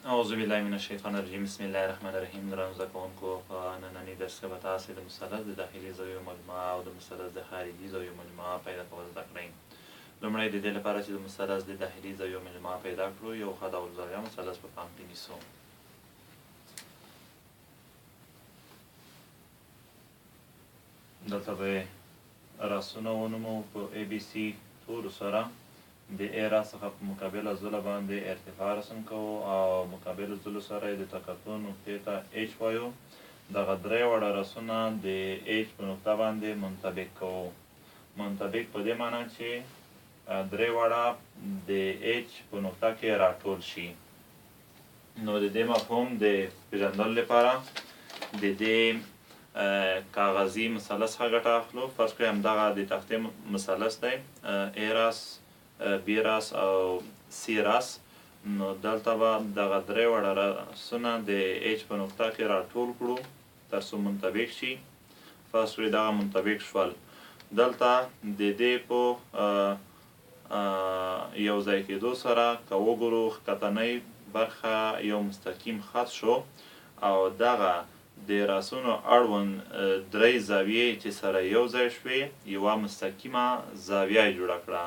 اعوذ بالله من الشیطان الرجیم بسم الله الرحمن الرحیم. درنو زده کوونکو، په ننني درس کې به تاسې د مثلث د داخلي زاویو مجموعه او د مثلث د خارجي زاویو مجموعه پیدا کول زده کړئ. لومړی د دې لپاره چې د مثلث د داخلي زاویو مجموعه پیدا کړو، یو حد او زاویه مثلث په پام کې نیسو. دلته به راسونه ونوموو په ای بي سي تورو سره. د ای راس څخه په مقابله ضلع باندې ارتفاع رسم کوو او مقابلو ضلعو سره یې د تقاطع نقطې ته ایچ وایو. دغه درې واړه رسونه د ایچ په نقطه باندې منطبق کوو. منطبق په دې معنی چې درې واړه د ایچ په نقطه کې راټول شي. نو د دې مفهوم د پېژندلو لپاره د دې کاغذي مثلث څخه ګټه اخلو. فرض کړئ همدغه د تختې مثلث دی، ای راس، بی راس او سی راس. نو دلته به دغه درې واړه راسونه د ایچ په نقطه کې راټول کړو تر څو منطبق شي. فرض کړئ دغه منطبق شول. دلته د دې په یو ځای کېدو سره که وګورو، ښکتنۍ برخه یو مستقیم خط شو او دغه د راسونو اړوند درې زاویې چې سره یو ځای شوې، یوه مستقیمه زاویه یې جوړه کړه.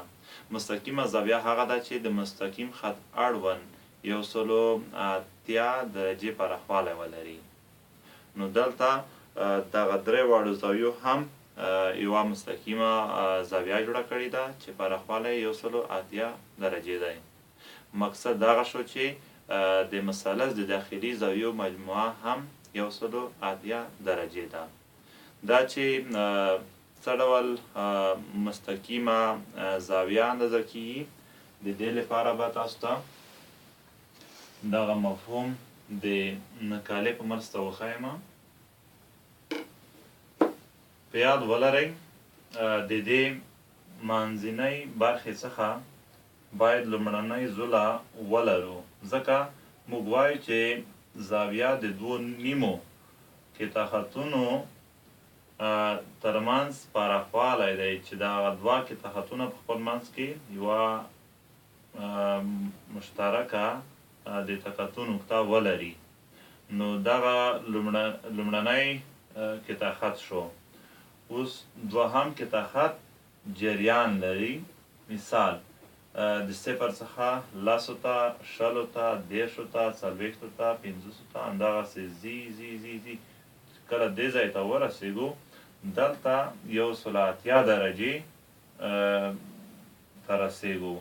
مستقیمه زاویه هغه ده چې د مستقیم خط اړوند 180 درجې پراخوالی ولري. نو دلته دغه درې واړو زاویو هم یوه مستقیمه زاویه جوړه کړې ده چې پراخوالی یې 180 درجې دی. مقصد دغه شو چې د مثلث د داخلي زاویو مجموعه هم 180 درجې ده. دا چې څه ډول مستقیمه زاویه اندازه کیږي، د دې لپاره به تاسو ته دغه مفهوم د نکالې په مرسته وښایم. په یاد ولرئ، د دې منځنۍ برخې څخه باید لومړنۍ ضلع ولرو، ځکه موږ وایو چې زاویه د دوو نیمو قطع خطونو ترمنځ پراخوالی دی چې دغه دوه قطع خطونه په خپل منځ کې یوه مشترکه د تقاطع نقطه ولري. نو دغه لومړنی قطع خط شو. اوس دوهم قطع خط جریان لري. مثال د 0 څخه 10 ته، 20 ته، 30 ته، 40 ته، 50 ته، همدغسې ځي ځي ځي ځي. کله دې ځای ته ورسېږو، دلته 180 درجې ته رسېږو.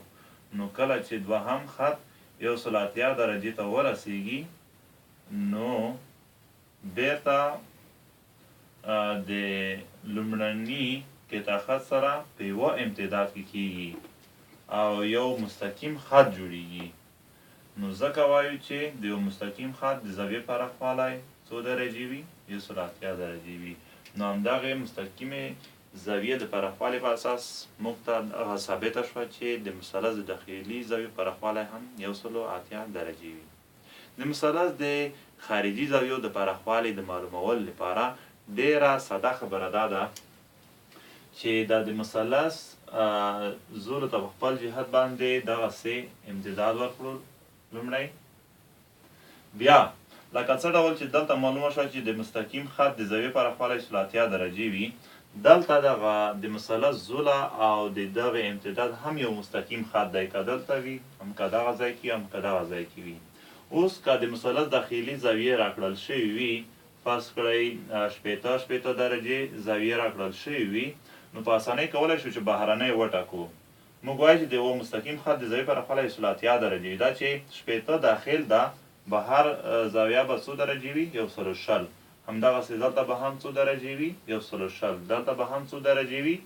نو کله چې دوهم خط 180 درجې ته ورسېږي، نو بیرته د لومړني قطع خط سره په یوه امتداد کې کیږي او یو مستقیم خط جوړیږي. نو ځکه وایو چې د یو مستقیم خط د زاویې پراخوالی څو درجې وي؟ 180 درجې وي. نو همدغې مستقیمې زاویې د پراخوالي په اساس موږ ته دغه ثابته شوه چې د مثلث د داخلي زاویې پراخوالی هم 180 درجې وي. د مثلث د خارجي زاویو د پراخوالي د معلومولو لپاره ډیره ساده خبره دا ده چې دا د مثلث زولو ته په خپل جهت باندې دغسې امتداد ورکړو لومړی، بیا لکه څه ډول چې دلته معلومه شوه چې د مستقیم خط د زاویې پراخوالی 180 درجې وي، دلته دغه د مثلث زوله او د دغه امتداد هم یو مستقیم خط دی، که دلته وي هم که دغه ځای کې هم که دغه ځای کې وي. اوس که د مثلث داخلي زاویې راکړل شوي وي، فرض کړئ 60 60 درجې زاویې راکړل شوي وي، نو په اسانۍ کولای شو چې بهرنۍ وټاکو. موږ وایو چې د یوه مستقیم خط د زاویې پراخوالی 180 درجې وي. دا چې 60 داخل ده، بهر زاویه به څو درجې وي؟ 120. همدغسې دلته به هم څو درجې وي؟ 120. دلته به هم څو درجې وي؟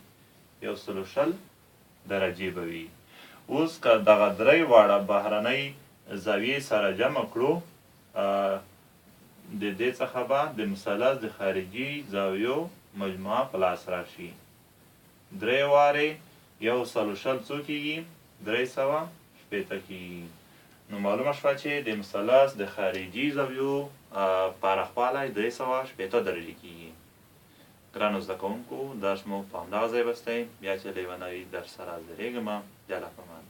120 درجې به وي. اوس که دغه درې واړه بهرنۍ زاویې سره جمع کړو، د دې څخه به د مثلث د خارجي زاویو مجموعه په لاس راشي. درې وارې 120 څو کېږي؟ 360 کېږي. نو معلومه شوه چې د مثلث د خارجي زاویو پراخوالی 360 درجې کېږي. ګرانو زده کوونکو، درس مو په همدغه ځای بس دی. بیا چې له یوه نوي درس سره حاضرېږم، د الله په امان.